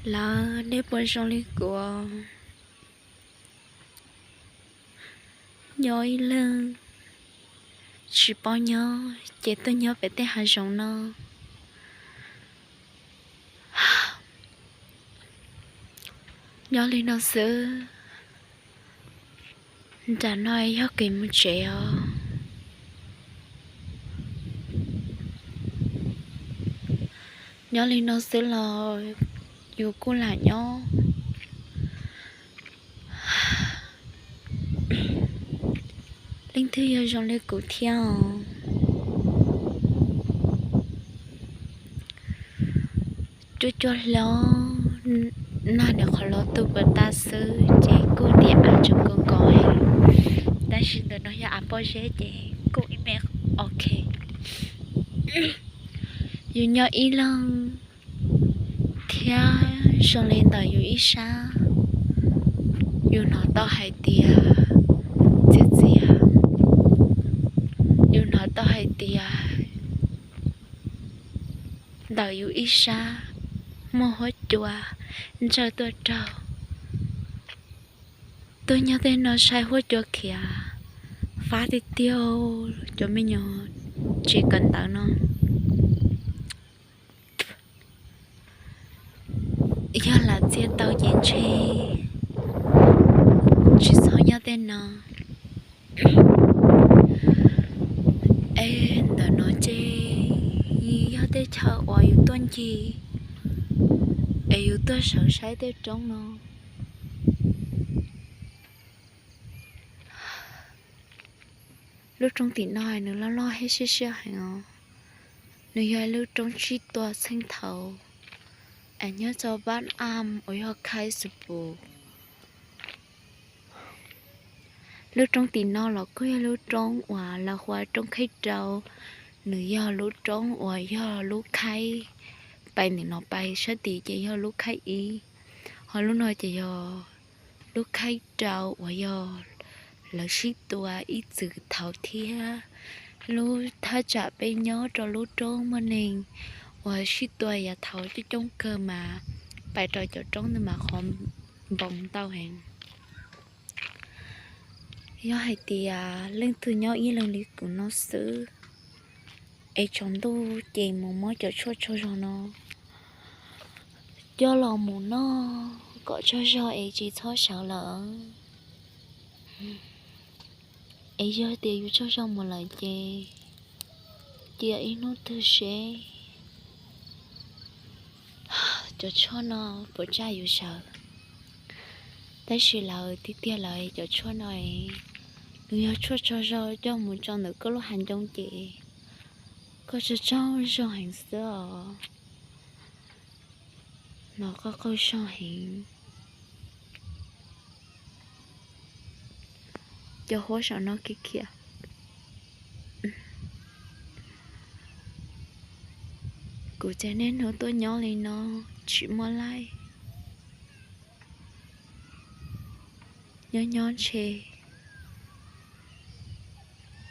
Lawv, nej puas zoo li kuv? Nyob ib leeg tsis paub nyob ces tuaj nyob pem tej hav zoov no. Nyob li no xwb, nram no yog kev mus tsev os. Nyob li no xwb los yus kuj lam nyob. Leej twg yog zoo li kuv thiab os? Cuaj cuaj hlob, nag nws qhov los tu puas tas xwb ces kuj ntiav av tseem kos kos heev, tab sis ntawm no yog av pob zeb ces kuj ib me ok. Yus nyob ib leeg thiab zoo li ntawm yus ib sab, yus hnov tau hais tias txias txias, yus hnov tau hais tias ntawm yus ib sab muaj huab cua ntsawj tuaj raug. Tuaj nyob tej no saib huab cua khiav fab tiag tiag, cov me nyuam tsis kawm ntawv no. Yog lam txiag tau ces ntshe tsis txhob nyob tej no. Es ntawm no ces yog tej chaw uas yus tuaj ncig es yus tuaj sawv saib tej roob no. Lub roob tim no nws loj loj thiab siab siab heev os. Nws yog lub roob tsib tua txheej thaum es nyob rau Pab Am uas yog Khaib Xus Pus. Lub roob tim no los kuj yog lub roob uas lawv hu ua roob Khaib Rau. Nws yog lub roob uas yog lub khaib, pais ntawm no pais sab tid ces yog lub khaib ib, ho lub no ces yog lub khaib rau uas yog lawv sib tua ib txwm thaum thiab. Lub thaj tsam peb nyob rau lub roob muaj neeg uas sib tua yav thaum coob coob kawg mas pais rau cov roob ntawd mas qhov npoo ntau heev. Yog hais tias leej twg nyob ib leeg li kuv no xwb es tsaus ntuj ces mus muab cov tshuaj tsaug zog no coj los mus noj kom tsaug zog es tsis txhob sawv lawm. Es yog tias yus tsaug zog mus lawm ces cia ib hnub twg seb cov tshuaj no puas tsa yus sawv. Tab sis lawv tiag tiag lawv cov tshuaj no, nws yog tshuaj tsaug zog coj mus tso ntawm koj lub hav ncoo ces koj tsaug tsaug zog heev xwb os. No koj qaug zog heev. Cov huab saum no kiag khiav. Kuv ces niaj hnub tuaj nyob li no tsis muaj laij. Nyob nyob ntshe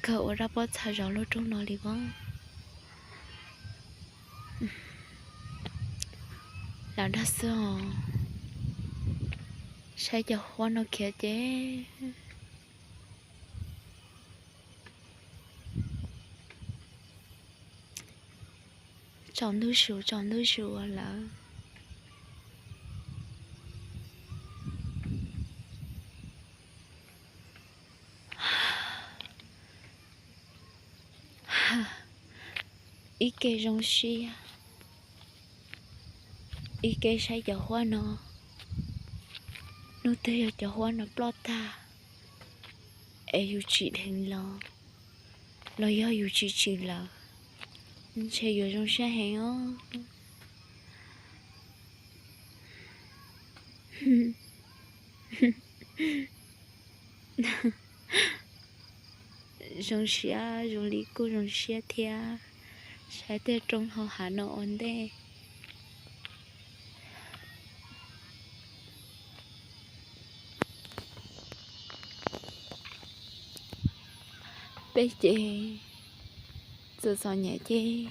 kawg ua rab pob txha zov lub roob no li os. Lam dag xwb os. Saib cov huab no khiav ces tsaus ntuj zus tsaus ntuj zus lawm. Ib ke zoo siab, ib ke saib cov huab no, hnub twg yog cov huab no ploj tag es yus tsim dheev los, los yog yus tsim tsim lawm, ntshe yuav zoo siab heev os. Zoo siab, zoo li kuj zoo siab thiab, saib tej roob hauv hav no ua ntej. Peb ces txom txom nyem ces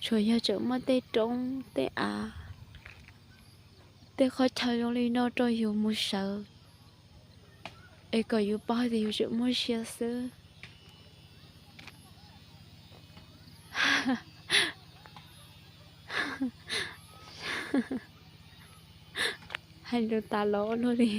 tsuas yog tseem muaj tej roob tej av Tej qhov chaw zoo li no rau yus mus sawv, es kom yus paub tias yus tseem muaj sia xwb. Hais lus tas los ua luaj li.